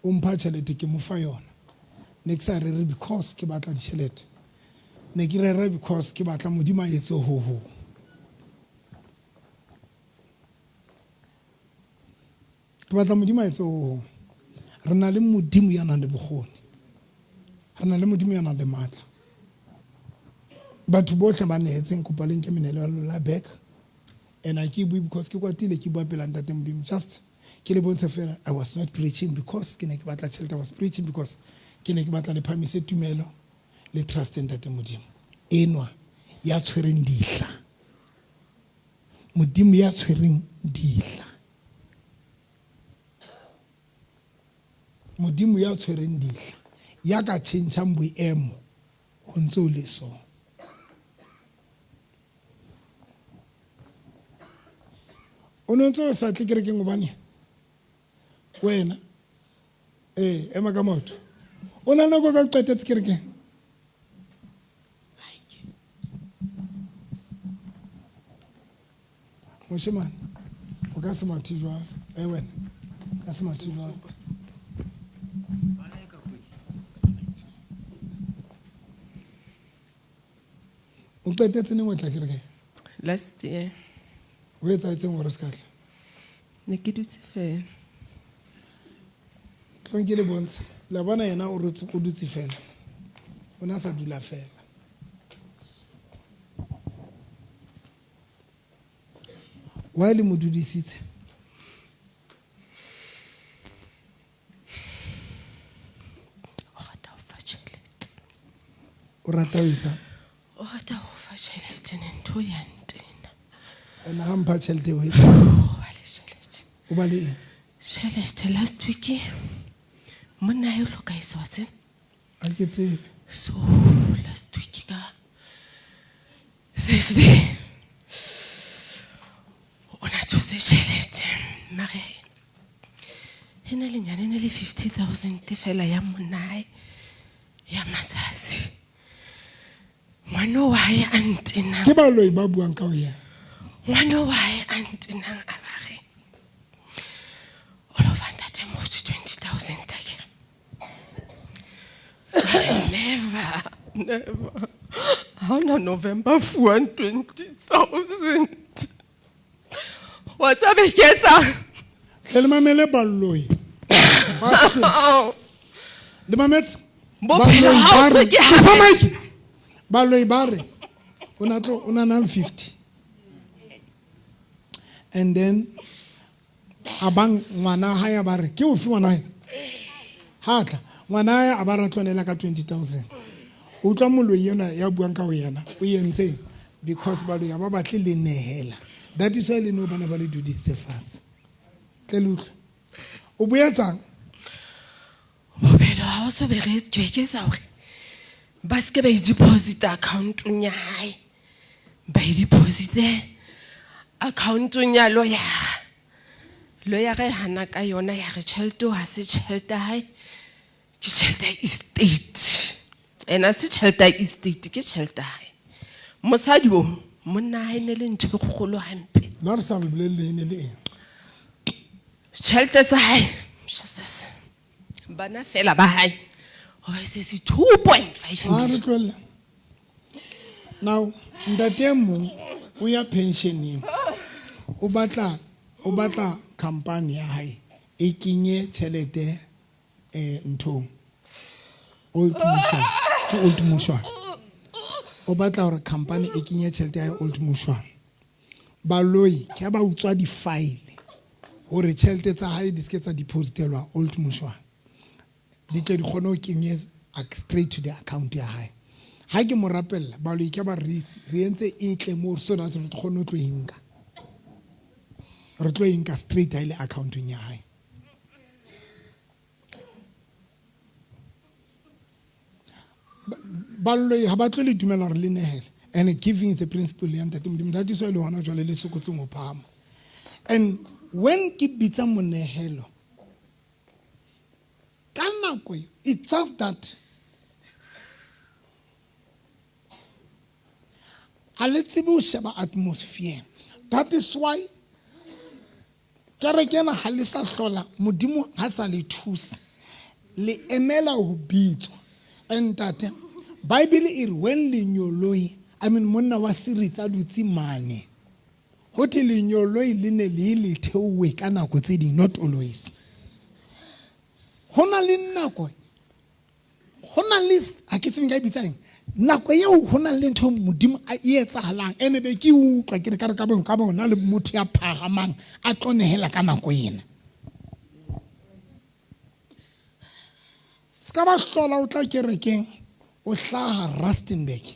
O mpha tjhelete ke mo fa yona. Ne ke sa rere because ke batla ditjhelete. Ne ke rera because ke batla Modimo a etse ho hong. Ke batla Modimo a etse ho hong. Re na le Modimo ya nang le bokgoni. Re na le Modimo ya nang le matla. Batho bohle ba nehetseng kopa le nke menehelo ya lona back. And ha ke e bue because ke kwatile ke bua pela Ntate Modimo. Just ke le bontshe fela I was not preaching because ke ne ke batla tjhelete. I was preaching because ke ne ke batla le phamise tumelo le trust Ntate Modimo. Enwa ya tshwereng dihla. Modimo ya tshwereng dihla. Modimo ya tshwereng dihla. Ya ka tjhentjhang boemo ho ntse o le so. O ne o ntse o sa tle kerekeng hobane wena ee ema ka maoto o na nako ka qetetse kerekeng moshemane o ka se mathe jwalo e wena o ka se mathe jwalo o qetetse neng o tla kerekeng Last year. O etsahetseng gore o se ka tla? Ne ke dutse fela. Tlong ke le bontshe. La bona yena o rotse o dutse fela. O ne a sa dula fela. Why le mo dudisitse? O rata ho fa tjhelete. O rata ho etsa? O rata ho fa tjhelete ne ntho ya ntena. Ena ha mpha tjhelete o etsa? O ba le tjhelete. O ba le eng? Tjhelete last week monna hae o hlokahetse wa tseba. Ha ke tsebe. So last week ka Thursday o na tshotse tjhelete mare e ne le nyane e ne le 50,000 fela ya monna hae ya matsatsi ngwana wa hae a ntenang Ke baloi ba buang ka ho yena. ngwana wa hae a ntenang a ba re o lo fa ntate moruti 20,000 akere Never, never. Ha ona November fuwang 20,000. Wa tseba ke etsang? Hle le mamele baloi. Le mametse? Bophelo ha o se ke ha. Mike. Baloi ba re o na tlo o na nang 50. And then a bang ngwana hae a ba re ke ofe ngwana hae ha tla ngwana hae a ba ra tlwanela ka 20000 o utlwa moloi ena ya buang ka ho yena o entseng because baloi ha ba batle le nehela that is why le no bana ba le dudisitse fatshe tle le utlwe o boetsang Bophelo ha o so be re ke ke sa hore ba se ke ba e deposita accountong ya hae ba e deposite accountong ya loyara loyara e hana ka yona ya re tjhelete ha se tjhelete ya hae ke tjhelete ya estate ena se tjhelete ya estate ke tjhelete ya hae mosadi o monna hae ne le ntho e kgolo hampe nna re sa re bolelele e ne le eng Tjhelete tsa hae Jesus bana fela ba hae ho ba se se 2.5 a re tlohelle now ntate e mong o ya pensioneng o batla o batla company ya hae e kenye tjhelete eh nthong old mutual ke old mutual o batla hore company e kenye tjhelete ya old mutual Baloi ke ha ba utswa di-file hore tjhelete tsa hae di se ke tsa depositelwa Old Mutual, di tle di kgone ho kenye straight to the account ya hae. Ha ke mo rapella, baloi ke ba re itse re entse e tle moo so that re kgone ho tlo e nka. Re tlo e nka straight ha e le accountong ya hae. Baloi ha ba tlo le dumela hore le nehele. And giving is a principle ya Ntate Modimo. That is why le hona jwale le sokotseng ho phahama. And when ke bitsa monehelo, ka nako eo, it's just that ha le tsebe ho sheba atmosphere. That is why Kereke ena ha le sa hlola, Modimo ha sa le thusa. Le emela ho bitswa. Ntate, Bible e re when lenyoloi, I mean monna wa siritsa dutse mane. Ho thwe lenyoloi le ne le le theowe ka nako tse ding, not always. Ho na le nako, ho na le, ha ke tsebe nka e bitsang, nako eo ho na le ntho Modimo a e etsahalang, ene be ke utlwa ke re ka re ka bong ka bona le motho ya phahamang a tlo nehela ka nako ena. Se ka ba hlola o tla kerekeng o hlaha Rustenburg,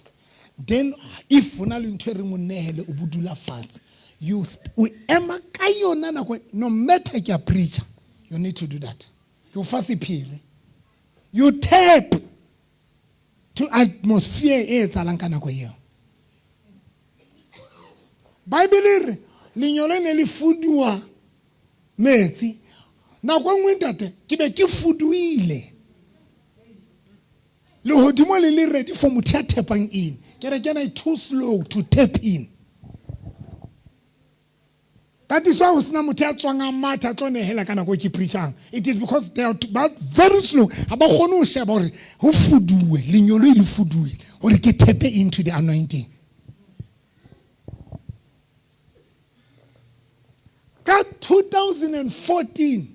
then if ho na le ntho e reng o nehele o bo dula fatshe, you o ema ka yona nako, no matter ke a preacher, you need to do that. Ke o fa sephiri. You tap to atmosphere e etsahalang ka nako eo. Bible e re lenyolo ne le fuduwa metsi. Nako e nngwe ntate ke be ke fuduile lehodimo le le ready for motho ya tapang in. Kereke ena e too slow to tap in. That is why ho sena motho ya tswang a matha a tlo nehela ka nako e ke preachang. It is because they are ba very slow. Ha ba kgone ho sheba hore ho fuduwe, lenyoloi le fuduwe hore ke tape into the anointing. Ka 2014,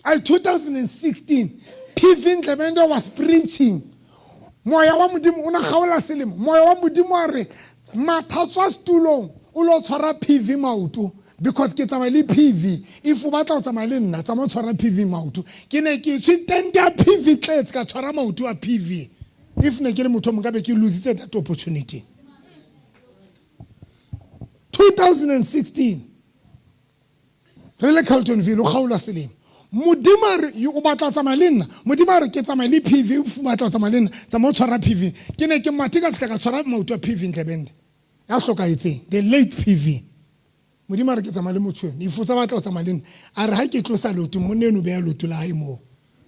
ay 2016, PV Ndlebende was preaching. Moya wa Modimo o na kgaola selemo. Moya wa Modimo a re matha tswa setulong o lo tshwara PV maoto, because ke tsamaya le PV. If o batla ho tsamaya le nna, tsamaya o tshwara PV maoto. Ke ne ke tshwe tente ya PV tletse, ka tshwara maoto a PV. If ne ke le motho o mong, ka be ke lositse that opportunity. 2016 re le Carltonville, o kgaolwa selemo. Modimo a re o batla ho tsamaya le nna. Modimo a re ke tsamaya le PV, o batla ho tsamaya le nna, tsamaya o tshwara PV. Ke ne ke mathe ka fihla ka tshwara maoto a PV Ndlebende ya hlokahetseng, the late PV. Modimo a re ke tsamaya le motho eno, if o tsa batla ho tsamaya le nna, a re ha ke tlosa leoto, monna eno beha leoto la hae moo.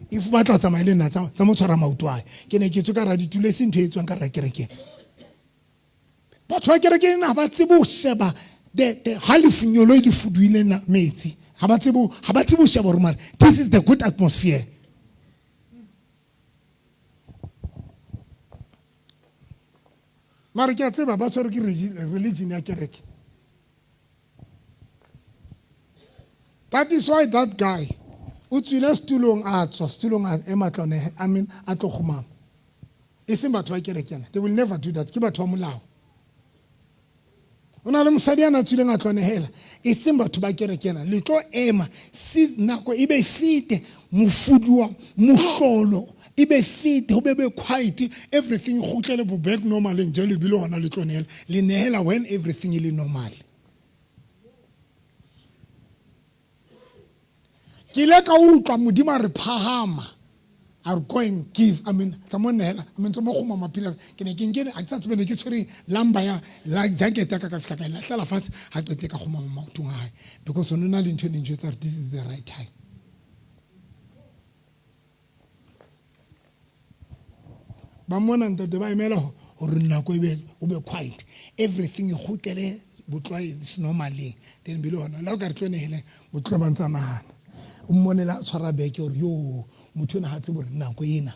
If o batla ho tsamaya le nna, tsamaya o tshwara maoto a hae. Ke ne ke tswe ka hara ditulo, e seng ntho e etswang ka hara kerekeng. Batho ba kereke ena ha ba tsebe ho sheba ha lefunyoloi le fuduile na metsi. Ha ba tsebe, ha ba tsebe ho sheba hore mare this is the good atmosphere. Mare ke a tseba ba tshwerwe ke religion ya kereke. That is why that guy o tswile setulong, a tswa setulong, a ema tlonehe, I mean a tlo kgumama. E seng batho ba kereke ena, they will never do that. Ke batho ba molao. O na le mosadi a na tswileng a tlonehela, e seng batho ba kereke ena. Le tlo ema nako e be fete, mofuduwa mohlolo e be fete, ho be be quiet, everything e kgutlele bo back normaleng, jwale ebile hona le tlo nehela. Le nehela when everything e le normal. Ke ile ka utlwa Modimo a re phahama, a re go and give, I mean tsa mo nehela, I mean tsa mo kgoma maphela. Ke ne ke nkene, ha ke sa tsebe ne ke tshwere lamba ya la jacket ya ka, ka fihla ka e lahlela fatshe, ha qetile ka kgoma maotong a hae, because ho na le ntho e neng jwetsa hore this is the right time. Ba mona ntate ba emela hore nako e be o be quiet, everything e kgutlele botlwae normaleng, then bile hona la o ka re tlo nehele motho ba ntsa nahana, o mmonela a tshwara beke hore yo motho ena ha tsebe hore nako ena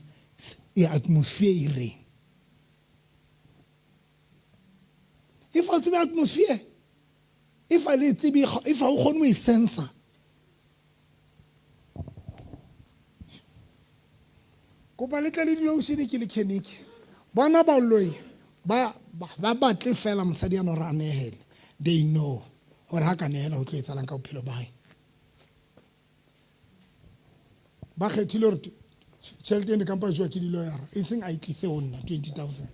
e atmosphere e reng. If a tsebe atmosphere, if a le tsebe, if a o kgone ho e sensa. Kopa le tle le dilotion ke le clinic. Bona baloi ba ba batle fela mosadi yana hore a nehele. They know hore ha ka nehela ho tlo etsahalang ka bophelo ba hae. Ba kgethile hore tjhelete ene kampa jowa ke di-lawyer, e seng a e tlise ho nna 20,000.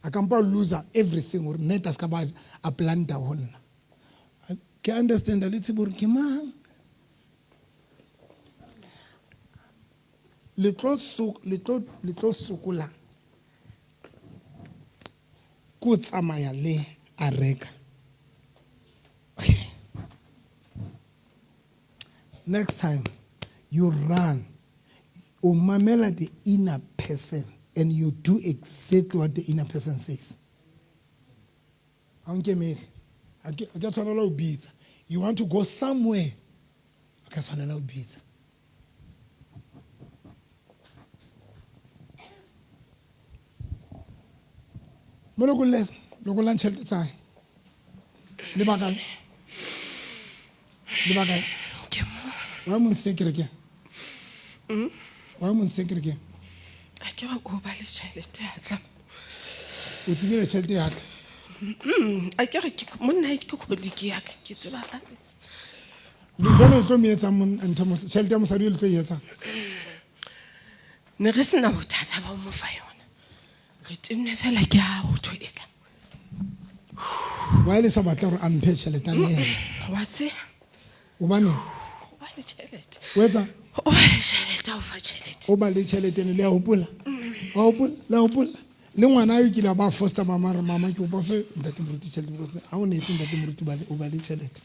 A kampa loser everything hore net a ska ba a planta ho nna. Ke understand le tsebo hore ke mang. Le tlo so, le tlo, le tlo sokola ko tsamaya le a reka. Next time you run, o mamela the inner person and you do exactly what the inner person says. Ha o nkemele, ha ke a tshwanela ho bitsa. You want to go somewhere, ha ka tshwanela ho bitsa. Mo lokolle, lokollang tjhelete tsa hae. Le ba kae? Le ba kae? Ke mo. Wa mo ntse kerekeng? Wa mo ntse kerekeng? A ke re ko ba le tjhelete ya tla. O tsebile tjhelete ya tla. A ke re ke monna ke colleague ya ka ke tseba ka Le jwale o tlo mo etsang ntho tjhelete ya mosadi le tlo e etsang? Ne re sena bothata ba ho mo fa yona. Re tennwe fela ke ha ho thwe e tla. Why le sa batle hore a mphe tjhelete a nehele? Wa tseba. Hobaneng? O ba le tjhelete. O etsa? O ba le tjhelete, o fa tjhelete. O ba le tjhelete ne le a hopola? Wa hopola? Le a hopola? Le ngwana yo kile a ba foster mama re mama ke kopa fe ntate moruti tjhelete because ha o neetse ntate moruti o ba le tjhelete.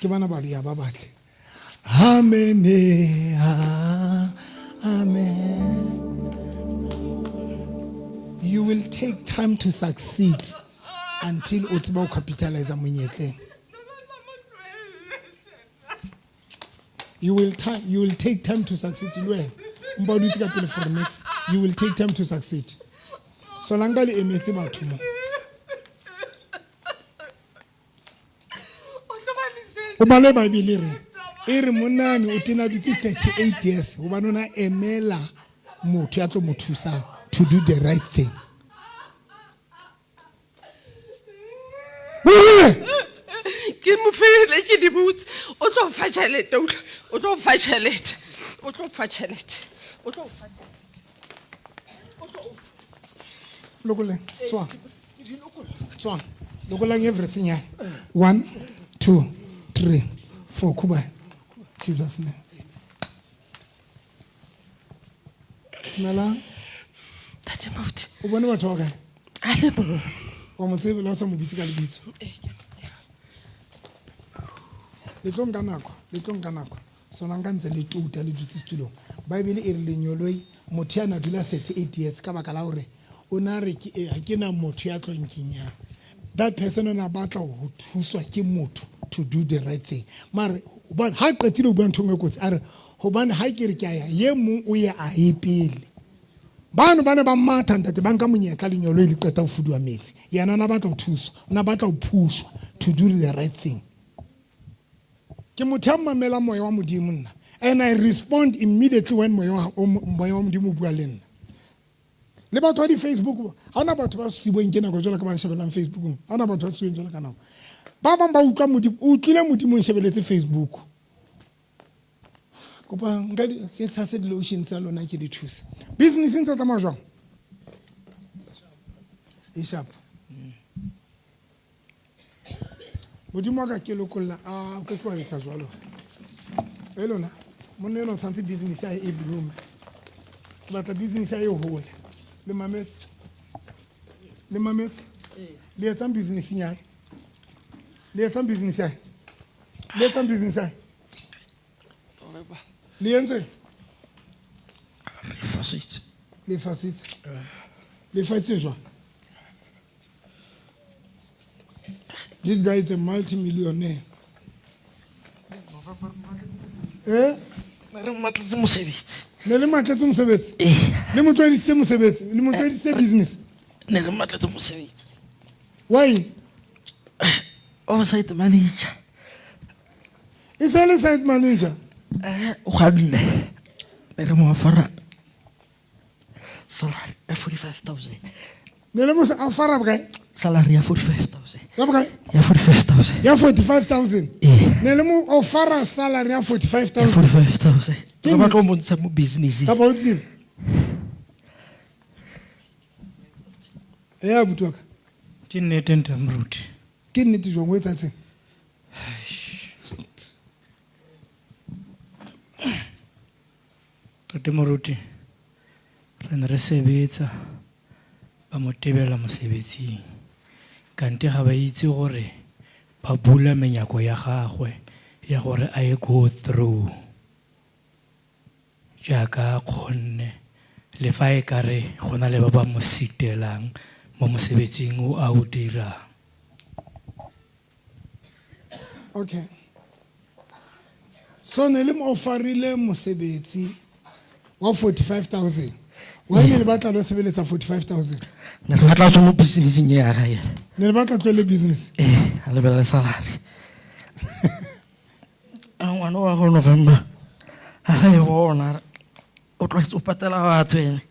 Ke bana ba ya ba batle. Amen. Amen. You will take time to succeed until o tseba ho capitalize monyetleng. You will time you will take time to succeed le wena. Mpa o dutse ka pele for next. You will take time to succeed. Solanka le emetse batho mo. O bale Bible re e re monnane o tena dutse 38 years hobane o na emela motho ya tlo mo thusang to do the right thing. Ke mo fele ke di botse o tlo fa tjhelete o tlo fa tjhelete o tlo fa tjhelete o tlo fa Lokoleng tswa tswa lokolang everything ya 1 2 3 4 kuba Jesus name. Dumelang. Tate Moruti. O bone batho ba kae? A le mong. Wa mo tsebe le ha o sa mo bitse ka lebitso. Ee, ke a mo tseba. Le tlo nka nako, le tlo nka nako. Sona nka ntse le touta le dutse setulong. Bible e re lenyoloi motho ya na dula 38 years ka baka la hore o na re ke ha ke na motho ya tlo nkenyang. That person o na batla ho thuswa ke motho to do the right thing. Mare hobane ha qetile ho bua ntho e kotsi a re hobane ha ke re ke a ya ye mong o ye a ye pele. Bano ba ne ba matha ntate ba nka monyetla lenyoloi le qeta ho fuduwa metsi. Yena o na batla ho thuswa, o na batla ho pushwa to do the right thing. Ke motho ya mamelang moya wa Modimo nna and I respond immediately when moya wa Modimo o bua le nna. Le batho ba di-Facebook, ha hona batho ba sibuweng ke nako jwalo ka ba shebellang Facebookong. Ha hona batho ba sibuweng jwalo ka nako. Ba bang ba utlwa Modimo, o utlwile Modimo o nshebeletse Facebook. Kopa nka ke tshase di-lotion tsa lona ke di thuse. Business e ntse tsamaya jwang? E sharp. Modimo wa ka ke lokolla a o ke ke wa etsa jwalo. E lona monna enwa o tshwanetse business ya hae e bloom. Ke batla business ya hae e hole. Le mametse. Le mametse. Le etsang business ya hae. Le etsang business ya hae. Le etsang business ya hae. Le entse? Le fasitse. Le fasitse. Le fasitse jwang? This guy is a multimillionaire. Eh? Ne re mmatletse mosebetsi. Ne le mmatletse mosebetsi? Ee. Le mo tlwaedisitse mosebetsi? Le mo tlwaedisitse business? Ne re mmatletse mosebetsi. Why? O site manager. E se le site manager? Eh, o kganne. Ne re mo afara salary ya 45,000. Ne le mo afara bokae? Salary ya 45,000. Ya bokae? Ya 45,000. Ya 45,000. Ee. Ne le mo ofara salary ya 45,000. Ya 45,000. Ke Re batla ho nnete. mo ntsha mo business. Kapa o tsebe? Eh, abuti wa ka. Ke nnete ntate Moruti. Ke nnete jwang o etsaetseng? Ntate Moruti, re ne re sebetsa ba mo tebela mosebetsing. Kante ga ba itse gore ba bula menyako ya gagwe ya gore a ye go through. Jaaka a kgonne le fa e ka re go na le ba ba mo sitelang mo mosebetsing o a o dirang. Okay. So ne le mo offerile mosebetsi wa 45,000. Why ne le batla lo sebeletsa 45,000? Ne re batla tswa mo businesseng e ya gae. Ne le batla tlohele business? Ee, a lebelele salary. A ngwana wa go November a ga e bona o tlwaetse o patela batho ene.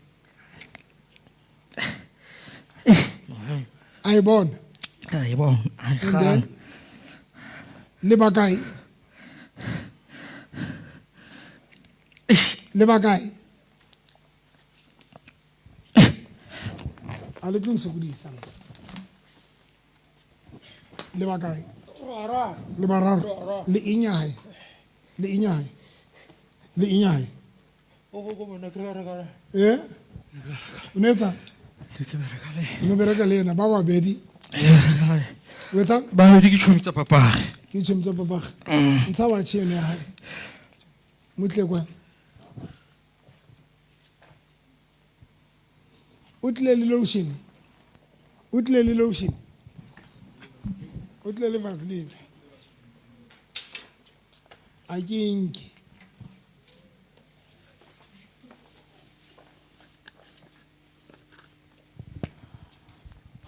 A e bona. A e bona, a e And gana. then le ba kae? Le ba kae? A le tlo ntshokodisa. Le ba kae? Le bararo. Le eng ya hae? Le eng ya hae? Le eng ya hae? Eh? O ne etsang? O ne bereka le yena ba babedi. O etsang? Babedi ke tšhomi tsa papage. Ke tšhomi tsa papage. Ntsha watšhe eno ya hae. Mo tle kwana. O tlile le lotion. O tlile le lotion. O tlile le Vaseline. A ke e nke.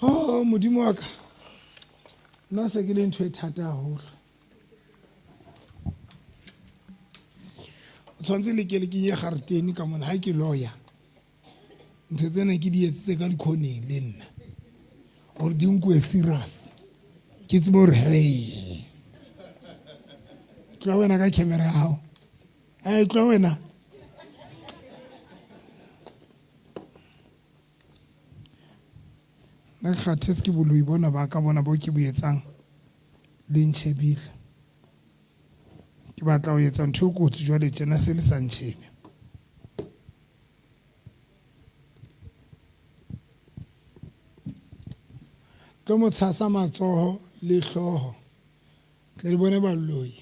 Oh, Modimo wa ka. Nna se ke le ntho e thata haholo. O tshwanetse le ke le kenye garetene ka mona ha ke lawyer. Ntho tsena ke di etsitse ka dikhoneng le nna. Hore di nkuwe serious. Ke tsebe hore hey. Tloha wena ka camera ya hao. Eh, tloha wena. Nna ke kgathetse ke boloi bona ba ka bona bo ke bo etsang le ntjhebile. Ke batla ho etsa ntho e kotsi jwale tjena se le sa ntjhebe. Tlo mo tshasa matsoho le hlooho. Tle le bone baloi.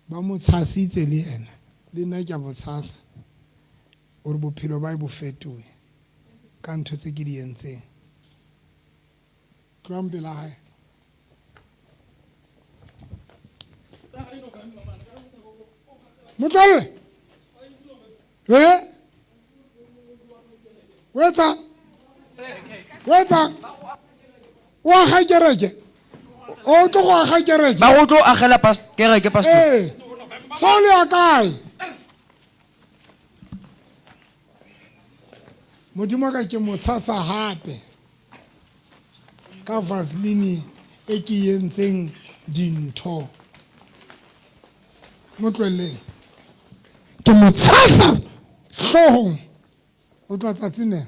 Ba mo tshasitse le yena. Le nna ke a mo tshasa. Hore bophelo ba bo fetohe ka ntho tse ke di entseng. Tlohang pela hae. Motswalle. Eh? O etsang? O etsang? O aga kereke? O tlo go aga kereke? Ba go tlo agela kereke, pastor. Ee. Saul ya kae? Modimo ka ke mo tshasa hape ka Vaseline e ke entseng dintho. Mo tlohelleng. Ke mo tshasa hloohong. O tloha tsatsing lena.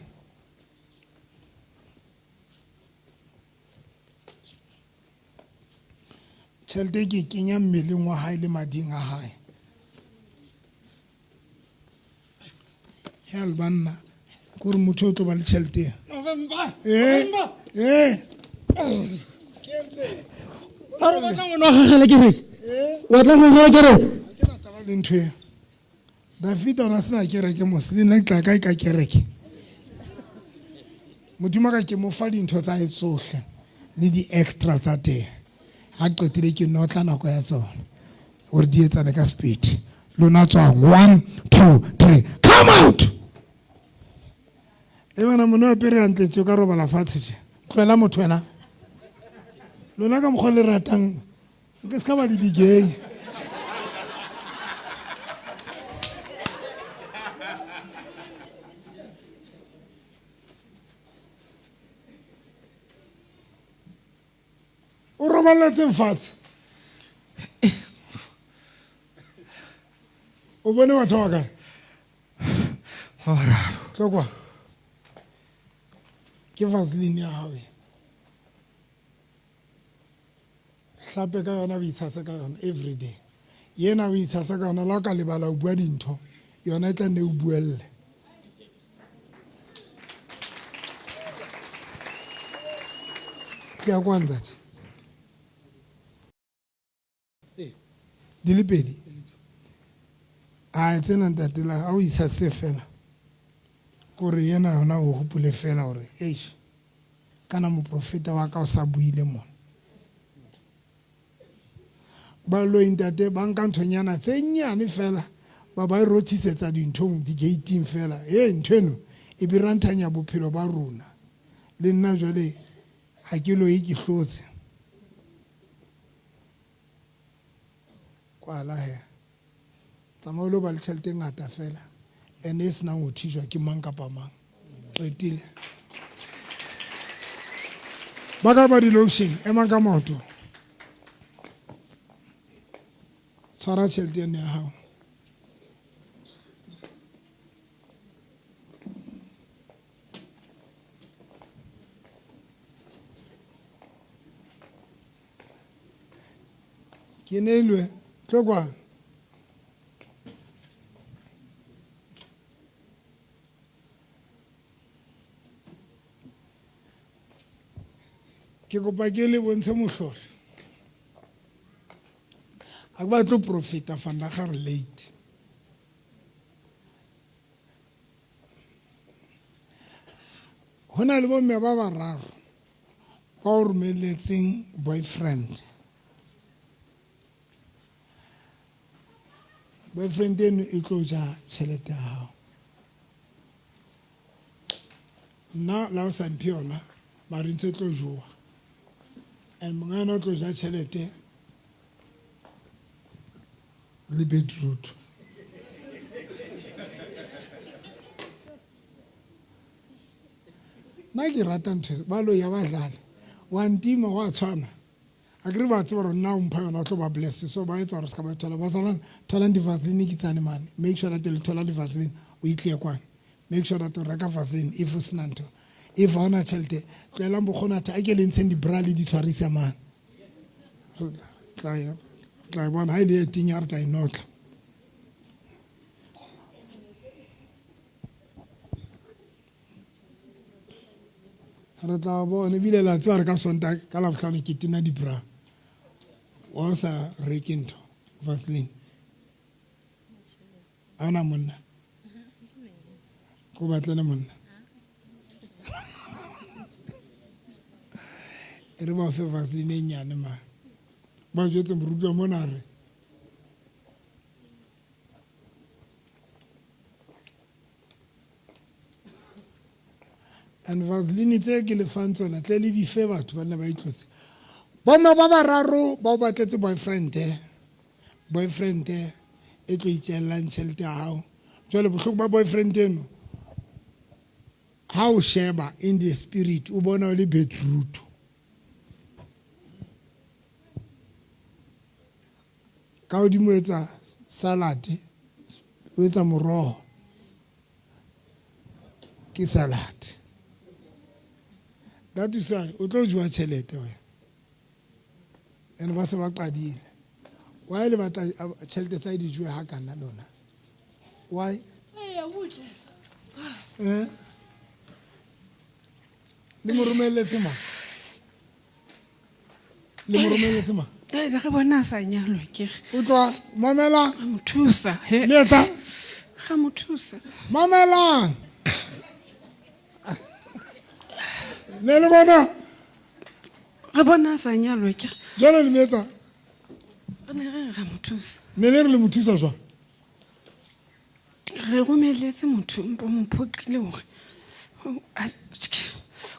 Tjhelete e ke kenya mmeleng wa hae le mading a hae. Hell banna, kore motho o tlo ba le tjhelete. Eh, eh. Ke entse. A re batla ngwana wa gagele kereke. Eh, O batla go agela kereke. ha ke na taba le ntho eo. Dafita ona sena kereke mos, le nna ke tla kae ka kereke. Modimo ka ke mo fa dintho tsa hae tsohle le di-extra tsa teng. Ha qetile ke notla nako ya tsona hore di etsane ka speed. Lona tswang 1 2 3 come out. E bana mona o apere hantle tje o ka robala fatshe tje. Tlohela motho wena. Lona ka mokgwa le ratang ke ska ba le di-gay. O roballetseng fatshe? O bone batho ba kae? Ba bararo. Tlo kwa. Ke Vaseline ya hao e. Hlape ka yona o itshase ka yona every day. Yena o itshasa ka yona la o ka lebala o bua dintho, yona e tla nne o buelle. Tla kwa ntate. Di le pedi. A tsena ntate la ha o itshase fela. Kore yena yona o hopole fela hore eish kana moprofeta wa ka o sa buile mona. Baloi ntate ba nka nthonyana tse nyane fela ba ba e rothisetsa dinthong di-gating fela. E ntho eno E biranthanya bophelo ba rona. Le nna jwale ha ke loye ke hlotse. Kwala he. Tsamaya o lo ba le tjhelete e ngata fela and e senang ho thijwa ke mang kapa mang. Qetile. Ba ka ba di-lotion, emang ka maoto. Tshwara tjhelete ena ya hao. Ke neilwe tlo kwano. Ke kopa ke le bontshe mohlolo. A ke batle ho profeta vandag re late. Ho na le bomme ba bararo ba o romelletseng boyfriend. Boyfriend eno e tlo ja tjhelete ya hao. Nna la o sa mphe yona mare ntse tlo jowa. And monga yona o tlo ja tjhelete le beetroot. Nna ke rata ntho ba lo ya ba dlala. Wa ntima wa tshwana. Akere ba tseba hore nna o mpha yona o tlo ba blessed so ba etsa hore se ka ba thola. Bazalwane tholang di-vaseline ke tsane mane. Make sure that le thola di-vaseline o itleye kwana. Make sure that o reka vaseline if o sena ntho. If ha ona tjhelete tlohelang bokgonatha a ke le ntsheng di-bra le di tshwarise mane. Re tla e bona ha e le e tinya re tla e notla. Re tla bona ebile la tseba re ka Sontaha ka Labohlano ke tena di-bra. Wa o sa reke ntho vaseline. Ha ona monna. Ko batlele monna. E re ba fe vaseline e nyane ma. Ba jwetse moruti mona re. And vaseline tse ke le fang tsona tle le di fe batho ba nne ba itlotse. Bomme ba bararo ba o batletse boyfriend. Boyfriend e tlo itjellang tjhelete ya hao. Jwale bohloko ba boyfriend eno ha o sheba in the spirit o bona o le beetroot. Ka hodimo etsa salad, o etsa moroho. Ke salad. That is why o tlo jowa tjhelete wena. And ba se ba qadile. Why le batla tjhelete tsa di jowe ha kana lona? Why? Eh? Le mo romelletse ma? Le mo romelletse ma? Eh, le re bona a sa nyalwe ke re. Utlwa, mamela. Ga mo thusa, he. Le etsa? Ga mo thusa. Mamelang. Le le bona? Re bona a sa nyalwe ke re. Jwale le mo etsa? Re ne re re ra mo thusa. Ne le re le mo thusa jwang? Re romelletse motho empa o mo phoqile hore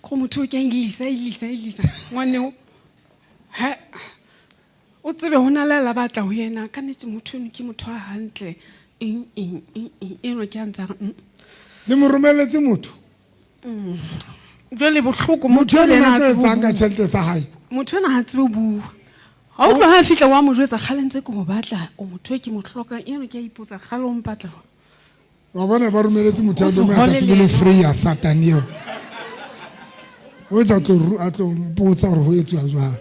go motho o ke a ilisa ilisa ilisa ngwaneo ha o tsebe ho na le la batla ho yena ka nnete motho eno ke motho wa hantle eng eng eng eng eno ke a ntse a re Le mo romelletse motho? Jwale bohloko Motho motho eno le yena na ha tlo tsebe ho etsang ka bua. tjhelete tsa hae? Motho ena ha tsebe ho bua. Ha o tloha a fihla wa mo jwetsa kgale ntse ke ho batla o motho e ke mo hlokang eno ke a ipotsa kgale o mpatla. Wa bona ba romeletse motho a O se lome a sa hole tsebe le le yena. freya satane eo. O tla tlo a tlo mpotsa hore ho etsuwa jwang.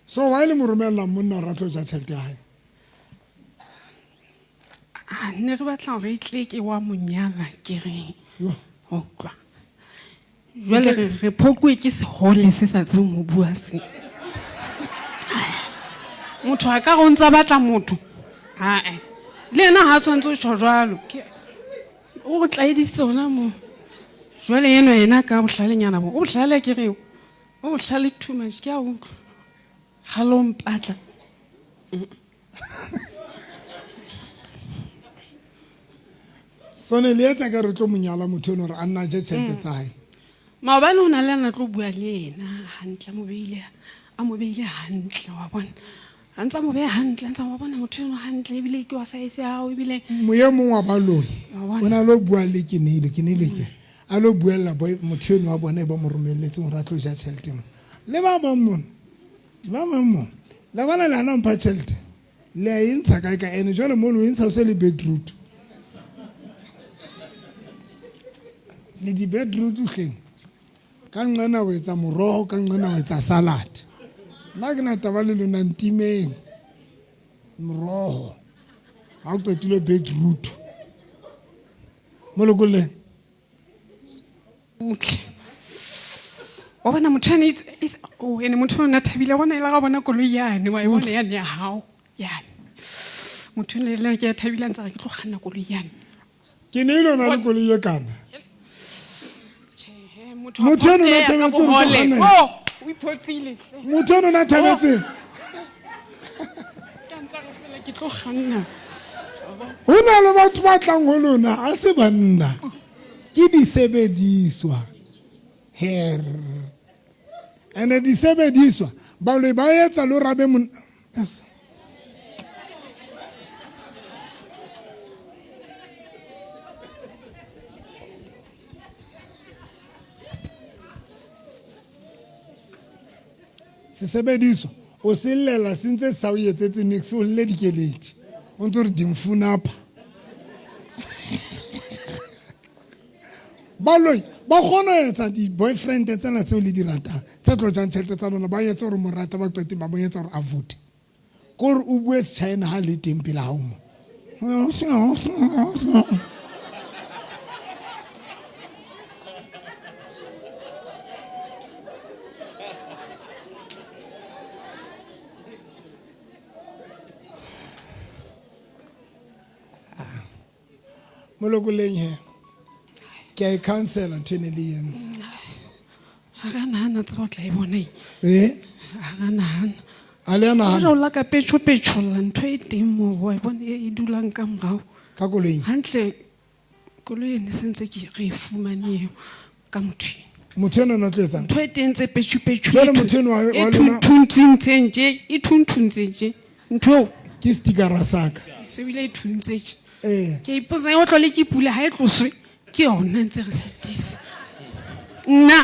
So why le mo romella monna hore a tlo ja tjhelete ya hae? Ah, ne re batla hore e tle ke wa monyala ke reng. Ho utlwa. Jwale re re phokuwe ke sehole se sa tsebeng ho bua se. Motho a ka re o ntsa batla motho. Ae. Le yena ha tshwantse ho tjho jwalo. Ke o re tlaedisitse hona moo. Jwale eno yena ka bohlalenyana bo. O bohlale ke re o bohlale too much ke a utlwa. Kgale o mpatla. So ne le etsa ka re tlo monyala motho eno gore a nna je tšhelete tsa hae. Maobane o na le a na tlo bua le ena hantle, a mo beile, a mo beile hantle, wa bona. A ntse a mo beya hantle, a ntse a wa bona motho eno hantle, ebile ke wa size ya hao, ebile Moya mongwe wa baloi Wa bona. o ne a lo bua le Keneilwe, Keneilwe ke a lo buella boy motho eno wa bona e ba mo romelletseng gore a tlo ja tšhelete mo. Le ba bang mono, ba bang mo, la bona le hana mpha tšhelete. Le a e ntsha kae kae, ene jwale mono o e ntsha o se le beetroot. Le di-beetroot hleng. Ka nqena o etsa moroho, ka nqena o etsa salad. Nna ke na taba le lona, ntimeng moroho. Ha o qetile beetroot. Mo lokolleng. Butle. Wa bona motho ane oh, ene motho o ne a thabile, wa bona e le ga bona koloi yane, wa e bona yane ya hao, yane. Motho ene le ke a thabile a ntse a re ke tlo kganna koloi yane. Ke ne ile na le koloi e kana. Tjhehe, motho Motho eno na a phoqeha ka thabetse hore bohole. kganna. Oh, o iphoqile hle. Motho eno na thabetse. Ke a ntse a re fela ke tlo kganna. Ho na le batho ba tlang ho lona a se banna. Ke disebediswa. Her. Ene disebediswa baloi ba etsa lo rabe mon. Yes. Sesebediswa o se llela se ntse sa o etsetse niks, o lle dikeledi o ntse o re dimfunapha. Baloi ba kgona ho etsa di-boyfriend tsena tseo le di ratang tse tlo jang tjhelete tsa lona, ba etse hore mo rata, ba qete ba mo etsa hore a vote. Ke hore o bue Sechina ha le teng pele hao mo. Molokoleng he. Ke a e cancela ntho e ne le entse. Ha ra nahana tseba o tla e bona eng. Eh? Ha ra nahana. A le a nahana? Jwale o la ka petšho petšholla ntho e teng moo, wa e bona e dulang ka morao. Ka koloing? Hantle koloi e ne sentse ke re e fumane eo ka motho eno. Motho eno o tlo etsang? Ntho e teng tse petšho petšho. Jwale motho eno wa e wa lona thunthuntseng tje, e thunthuntseng tje. Ntho eo. Ke stickera sa ka. Se bile e thuntse tje. Eh. Ke ipotsa e otlwa le ke pula ha e tloswe. Ke yona ntse re sitisa. Nna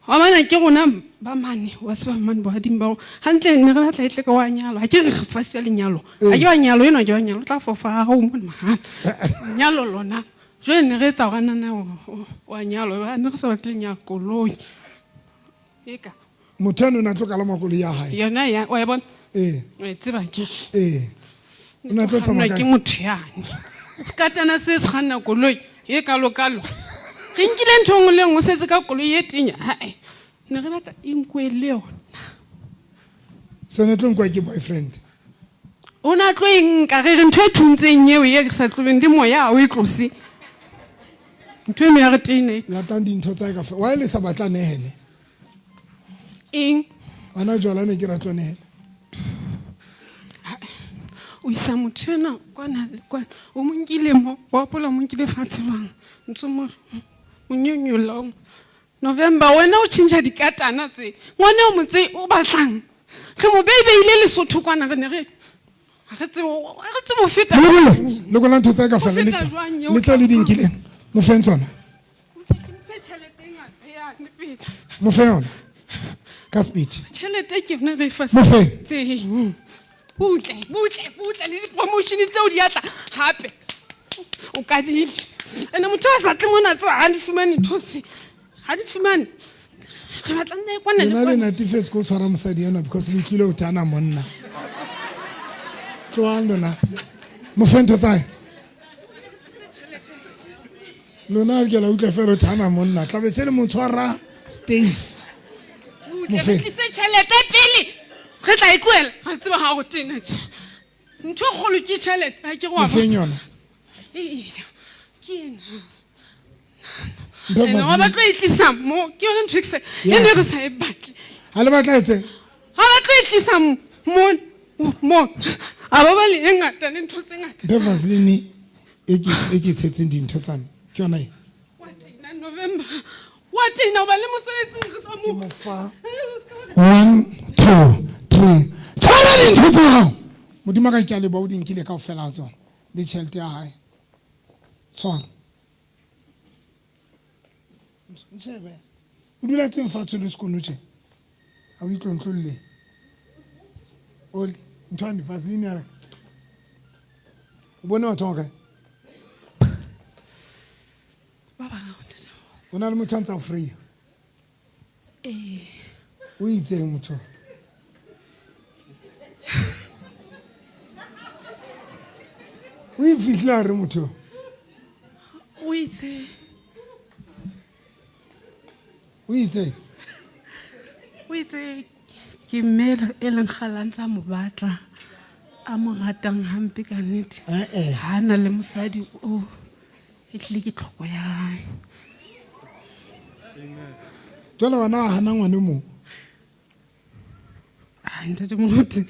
wa bona ke rona ba mane, wa tseba mane bohading ba hantle ne re batla e tle ka wa nyalo. Ha ke re re fasi ya lenyalo. Ha ke wa nyalo enwa ke wa nyalo, o tla fofa ha o mona mahala. Nyalo lona. Jwale ne re etsa hore nana wa nyalo, ne re sa batle lenyalo koloi. Eka. Motho eno o ne a tlo kalama koloi ya hae. Yona ya, wa e bona? Eh. O e tseba ke. Eh. O ne a tlo tsamaya Ke motho yane. Sekatana se se kganna koloi e kalo kalo. Re nkile ntho nngwe le nngwe, o setse ka koloi e tenya. Hae. Ne re batla e nkuwe le yona. So ne tlo nkuwa ke boyfriend. O ne a tlo e nka, re re ntho e thuntseng eo e re sa tlobeng le moya ha o e tlose. Ntho eno ya re tene. Latang dintho tsa ka fa. Why le sa batla nehele? Eng? Ana jwala ne ke ratlo nehela. O isa motho ena kwana le kwana. O mo nkile mo, wa hopola o mo nkile fatshe jwang? Ntse mo o nyonyolla o. November wena o tjhentjha dikatana tse. Ngwana o motse o batlang. Re mo beibeile Lesotho kwana re ne re re tsebe re tsebe ho feta. Lokolla, lokolla ntho tsa ka fela le Ho feta tla. jwang eo Le tla le di nkileng. Mo feng tsona. Ke mfe tjhelete e ngata yane pele. Mo fe yona. Ka speed. Tjhelete ke yona re e Mo fe. fasitseng. Butle, butle, butle le di-promotion tseo di a tla hape. O kadile. Ene motho a sa tle mona tseba ha di fumane ntho se. Ha di fumane. Re batla nna e kwana le Lena le kwana. natefetse ko tshwara mosadi enwa because le utlwile ho thana monna. Tlohang lona. Mo fe ntho tsa hae. Lona ke la utlwa fela ho thana monna. Tla be se le mo tshwara stave. Butle, re tlise tjhelete pele. Re tla e tlohela. Ha tseba ha go tena tje. Ntho e kgolo ke tjhelete. Ha ke re wa Mo feng yona? Eya, ke ena. Ntho e Ene wa Vaseline. ba tlo e tlisa mo. Ke yona ntho e ke sa, Yeah. e ne re sa e batle. Ha le batla etse? Ha ba tlo e tlisa mo, mo. A ba ba le e ngata le ntho tse ngata. Mphe Vaseline. E ke e ke tshetseng dintho tsane. Ke yona e. Wa tena November. Wa tena o ba le mosebetsing re tloha Ke moo. mo fa 1 2 3. Tshwara dintho tsa hao. Modimo ka ke a leboha o di nkile kaofela ha tsona. Le tjhelete ya hae. Tshwara. Ntshebe. O dula tseng fatshe le sekono tje? Ha o itlontlolle. Oli, nthwane Vaseline ya ka. O bone batho ba kae? Ba bararo ntate. O na le motho a ntsa o freya. Ee. O itseng motho? O e fihlile a re motho? O itse. O itse? O itse ke mme e leng kgale a ntse a mo batla. A mo ratang hampe ka nnete. Eh eh. Ha na le mosadi o e tlile ke tlhoko ya hae. Jwale wena a hana ngwane mong. Ai ntate moruti.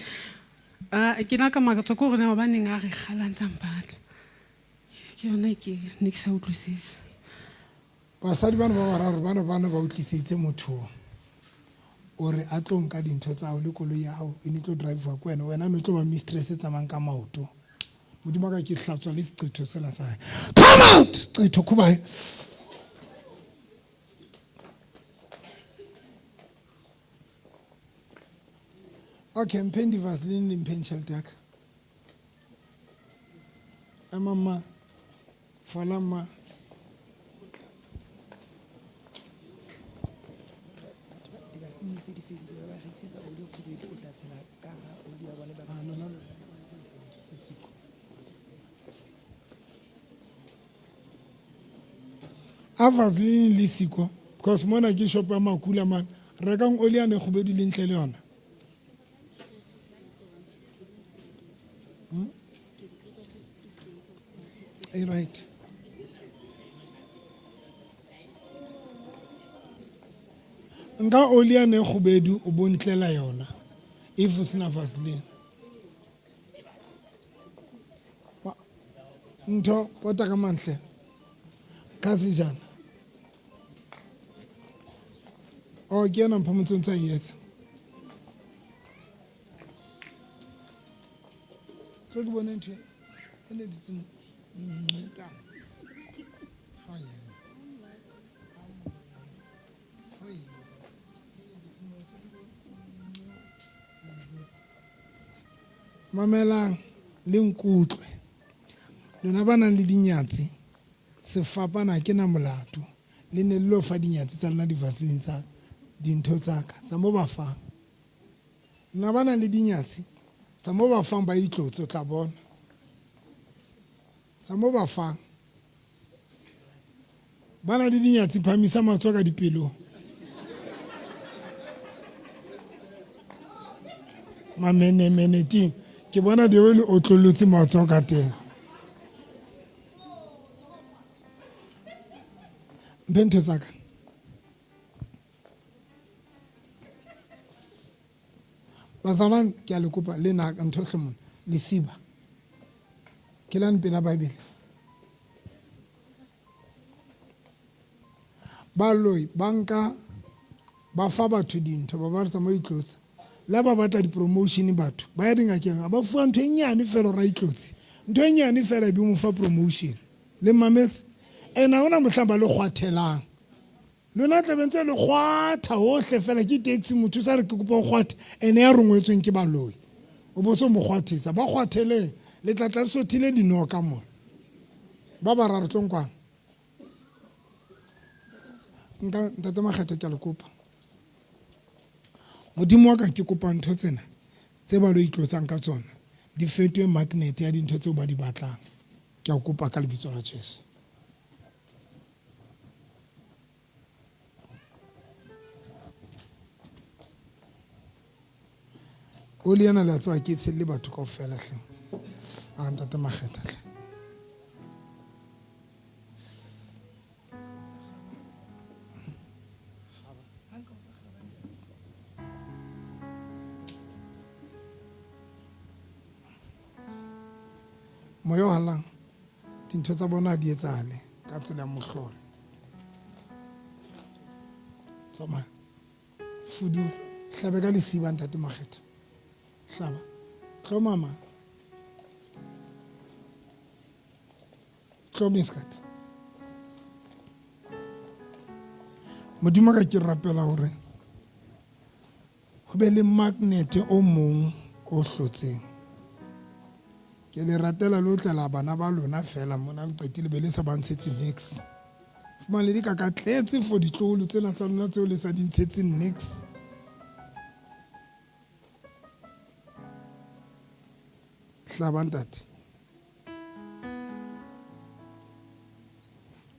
Ah ke na ka makatswa ke hore na hobaneng a re kgale a ntse a mpatla. Ke yona ke ne ke sa utlwisise. Basadi bana ba bararo bana bana ba o tliseditse motho o re a tlo nka dintho tsa hao le koloi ya hao e ne tlo drive ke wena, wena ne tlo ba mistress e tsamayang ka maoto. Modimo wa ka ke hlatswa le seqetho sena sa hae. Come out! Seqetho khubae. Okay, mpheng di-vaseline le mpheng tjhelete ya ka. Ema mma. Fola mma. Ah, lona lo- A vaseline le siko because mona ke shop ya makula man. Rekang oli yane e kgubedu le ntle le yona. E right. Nka oli yane e kgubedu o bo ntlela yona if o sena vaseline. Ntho pota ka mantle. Ka sejana. Oh, ke ena mpho motho o ntse a e etsa. So ke bone ntho e ne dutseng nqeta. Hai. Hai. Mamelang le nkutlwe. Lona ba nang le dinyatsi, sefapana ha ke na molato. Le ne le lo fa dinyatsi tsa lona di-vaseline tsa dintho tsa ka tsa mo ba fang. Lona ba nang le dinyatsi tsa mo ba fang ba itlotse o tla bona. Tsa mo ba fang. Ba na le dinyatsi phamisa matsoho ka dipelong. Mamenemene ting. Ke bona Dewe le otlollotse matsoho ka teng. Mphe ntho tsa ka. Bazalwane ke a le kopa le na ntho hle mona lesiba. Ke lane pela Bible. Baloi ba nka ba fa batho dintho ba ba re tsamaya itlotsa. Le ha ba batla di-promotion batho ba ya dingakeng ba fuwa ntho e nyane fela hore a itlotse. Ntho e nyane fela e be mo fa promotion. Le mmametse? And ha hona mohlang ba le kgwathelang. Lona tlabe ntse le kgwatha hohle fela ke taxi motho sa re ke kopa o kgwathe ene ya rongwetsweng ke baloi. O bo so mo kgwathisa. Ba kgwatheleng le tla tla le sothile dinoka mona. Ba bararo tlong kwano. Nka ntate Makgetho ke a le kopa. Modimo wa ka ke kopa ntho tsena tse ba lo itlotsang ka tsona di fetohe magnet ya dintho tseo ba di batlang. Ke a o kopa ka lebitso la Jesu. Oli ena le a tseba ke e tshelle batho kaofela hle. A ntate Makgetha hle. Moya o hallang. Dintho tsa bona di etsahale ka tsela ya mohlolo. Tsamaya. Fudu hlabe ka lesiba ntate Makgetha. Hlaba. Tlo mama. Tlo miskat. Modimo ka ke rapela hore ho be le magnet o mong o hlotseng. Ke le ratela le otlela bana ba lona fela mona le qetile be le sa ba ntshetse nix. Fumane le di ka ka tletse for ditloholo tsena tsa lona tseo le sa di ntshetseng nix. Hlaba ntate.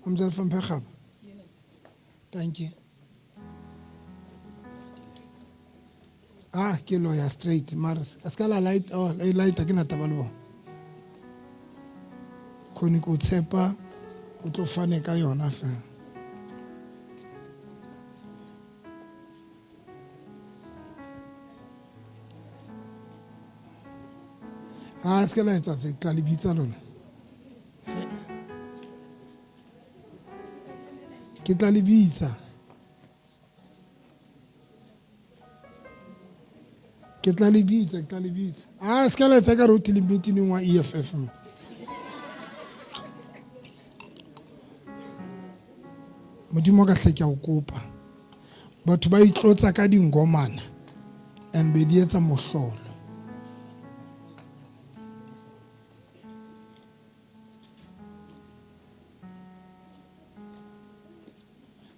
Omzal van Pegab. Thank you. Ah, ke lawyer straight. Mara a ska la light oh, e light ke na taba le bona. Khone ko tshepa o tlo fane ka yona fela. A se ke la etsa se tla le bitsa lona. Ke tla le bitsa. Ke tla le bitsa, ke tla le bitsa. A se ke la etsa ka re o tlile meeting wa EFF mo. Modimo ka hle ke a o kopa. Batho ba itlotsa ka dingomana and be di etsa mohlolo.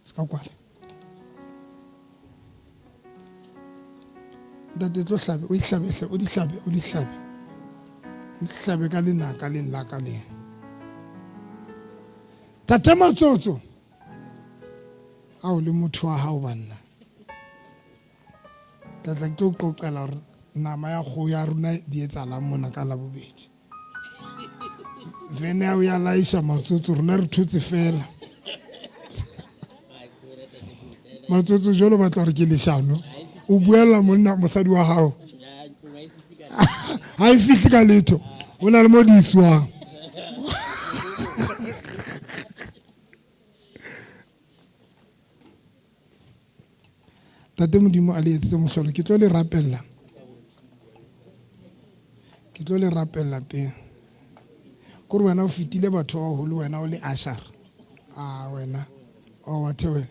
Se ka kwala. Ntate tlo hlabe, o ihlabe hle, o di hlabe, o di hlabe. O hlabe ka lenaka leng la ka leng. Tate Matsotso. Ao le motho wa hao banna. Tla tla ke tlo qoqela hore nama ya kgoho ya rona di etsahalang mona ka Labobedi. Vene ya o ya laisha Matsotso, rona re thotse fela. Matsotso jalo batla hore ke leshano. O buella monna mosadi wa hao. Ha e fihle ka letho. O na le mo di iswang. Tate Modimo a le etsetse mohlolo ke tlo le rapella ke tlo le rapella pele kore wena o fetile batho ba baholo wena o le ashara a wena o wa theohela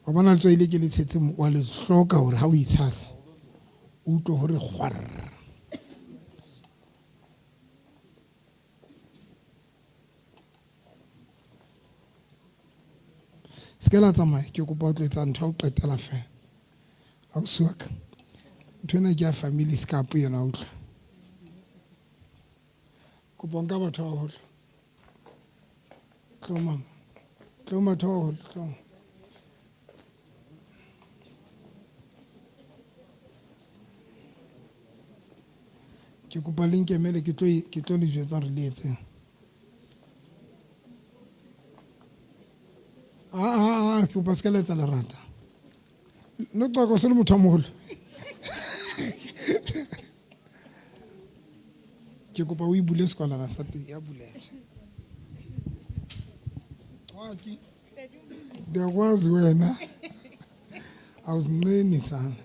wa bona letswai le ke le tshetse wa le hloka hore ha o itshasa o utlwe hore kgwarr. Se ke la tsamaya ke kopa o tlo etsa ntho ya ho qetela fela. Ausi wa ka ntho ena ke ya family scape yena utlwa. Kopa nka batho ba baholo. Tlo mama. Tlo batho ba baholo tlo. Ke kopa le nkemele ke tlo ke tlo le jwetsa hore le etseng. Ah ah ke kopa se ka letsa lerata. No tswa se le motho a moholo. Ke kopa o e bule sekwalana sa teng ya buletse. Waki. Ndiyakwazi wena. Awuzinqeni sana.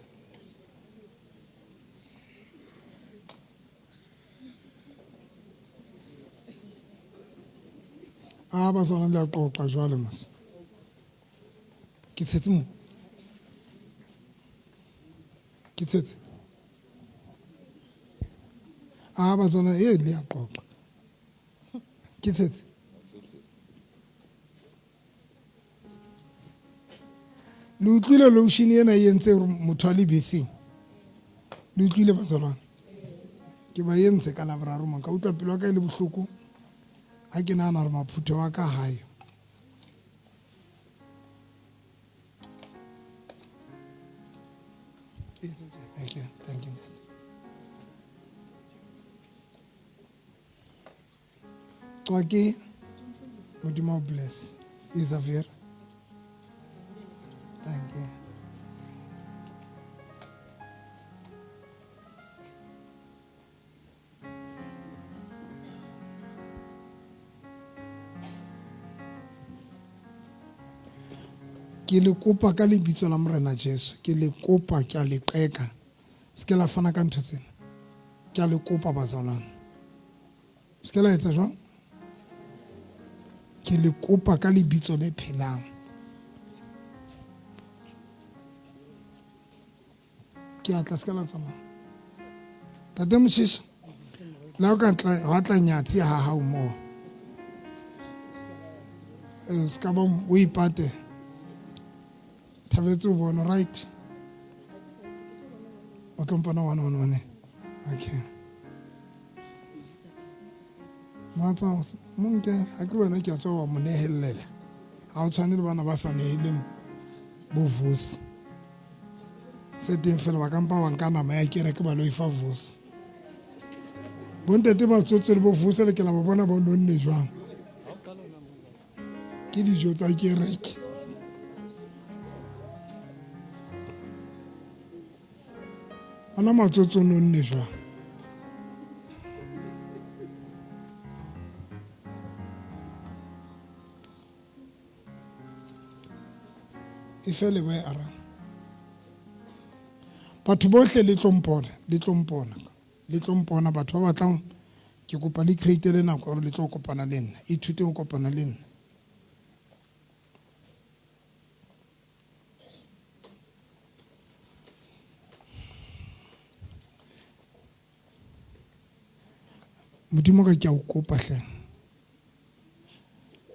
A ba tswana le a qoqa jwale mas. Ke tshetse mo. Ke tshetse. A ba tswana e le a qoqa. Ke tshetse. Le utlwile lotion ena e entse hore motho a le beseng. Le utlwile bazalwane. Ke ba entse ka Laboraro mo ka utlwa pelo ya ka e le bohloko. Ha ke nahana hore maphutho wa ka hayo. Thank you, thank you. Cwaki, Modimo bless. Isavir. Thank you. Ke le kopa ka lebitso la Morena Jesu, ke le kopa, ke a le qeka. Se ke la fana ka ntho tsena. Ke a le kopa bazalwane. Se ke la etsa jwang? Ke le kopa ka lebitso le phelang. Ke a tla se ka la tsamaya. Tate Moshisha, le ha o ka tla wa tla nyatsi ha hao moo. Se ka ba o ipate. Thabetse o bona right. O tlo mpona one on one. Okay. Mohatsa mo nke ha ke wena ke a tswa wa mo nehellela. Ha o tshwane le bana ba sa neheleng bo Vusi. Se teng fela ba ka mpa ba nka nama ya kereke ba lo e fa Vusi. Bontate ba tsotse le bo Vusi le ke la ba bona ba nonne jwang. Ke dijo tsa kereke. Ona matsotso nonne jwang. E fele ba e araba. Batho bohle le tlo mpona, le tlo mpona, le tlo mpona. Batho ba batlang ke kopa le create le nako hore le tlo kopana le nna. Ithute ho kopana le nna. Modimo ka ke a o kopa hle.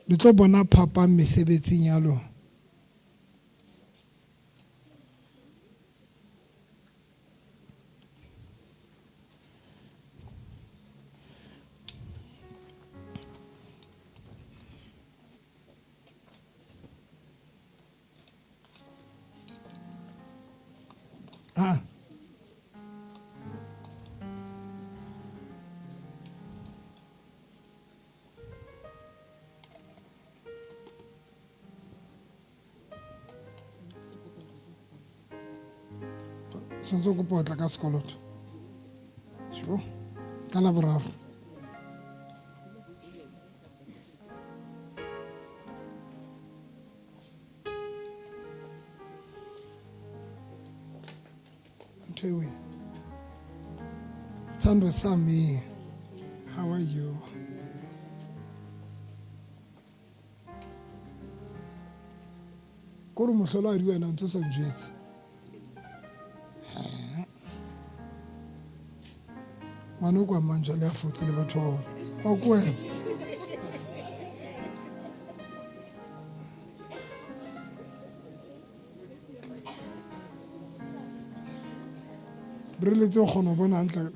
Le tlo bona phapang mesebetsing ya lona. Ah. Santse o kopa ho tla ka sekoloto. Sure. Ka Laboraro. Ntho ewe. Sithando sami. How are you? Kore mohlolo a di wena ntse o sa njwetse. Ngwana o kwa mantswe le a fotse le batho ba bona. O ko wena. Re letse o kgona ho bona hantle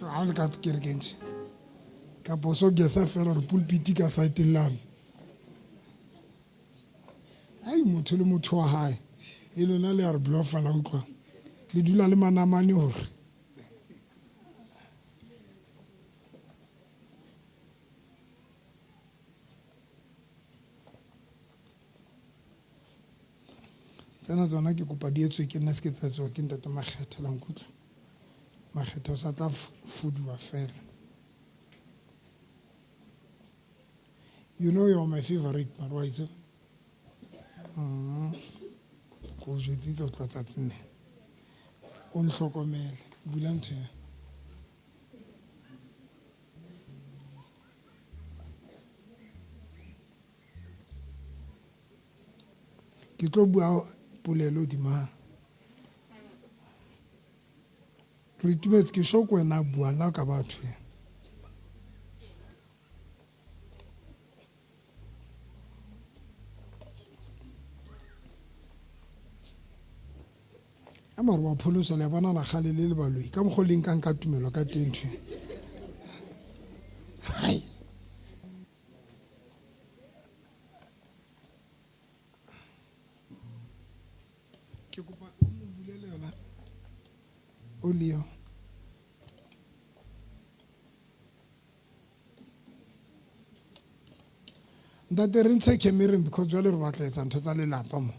ha o le ka kerekeng tje. Kapa o so gesa fela hore pulpit ka side lane. Ai motho le motho wa hae. E lona le a re bloffa la utlwa. Le dula le manamane hore. Tsena tsona ke kopa di etswe ke nna se ke tsa etswa ke ntate Makgetha la nkutlwa. Makgetha o sa tla fuduwa fela. You know you're my favorite mara wa itse. Ko jwetsitse ho tloha tsatsing lena. O ntlhokomele. Bula ntho ya. Ke tlo bua polelo hodima. Re itumetse ke sure ke wena a buang la ka batho. A mare wa pholoso le a bona la gale le le baloi ka mokgwa o le nkang ka tumelo ka teng ntho. Hai. Ke kopa o mo bulele yona olio. Ntate re ntshe camereng because jwale re batla etsa ntho tsa lelapa mo.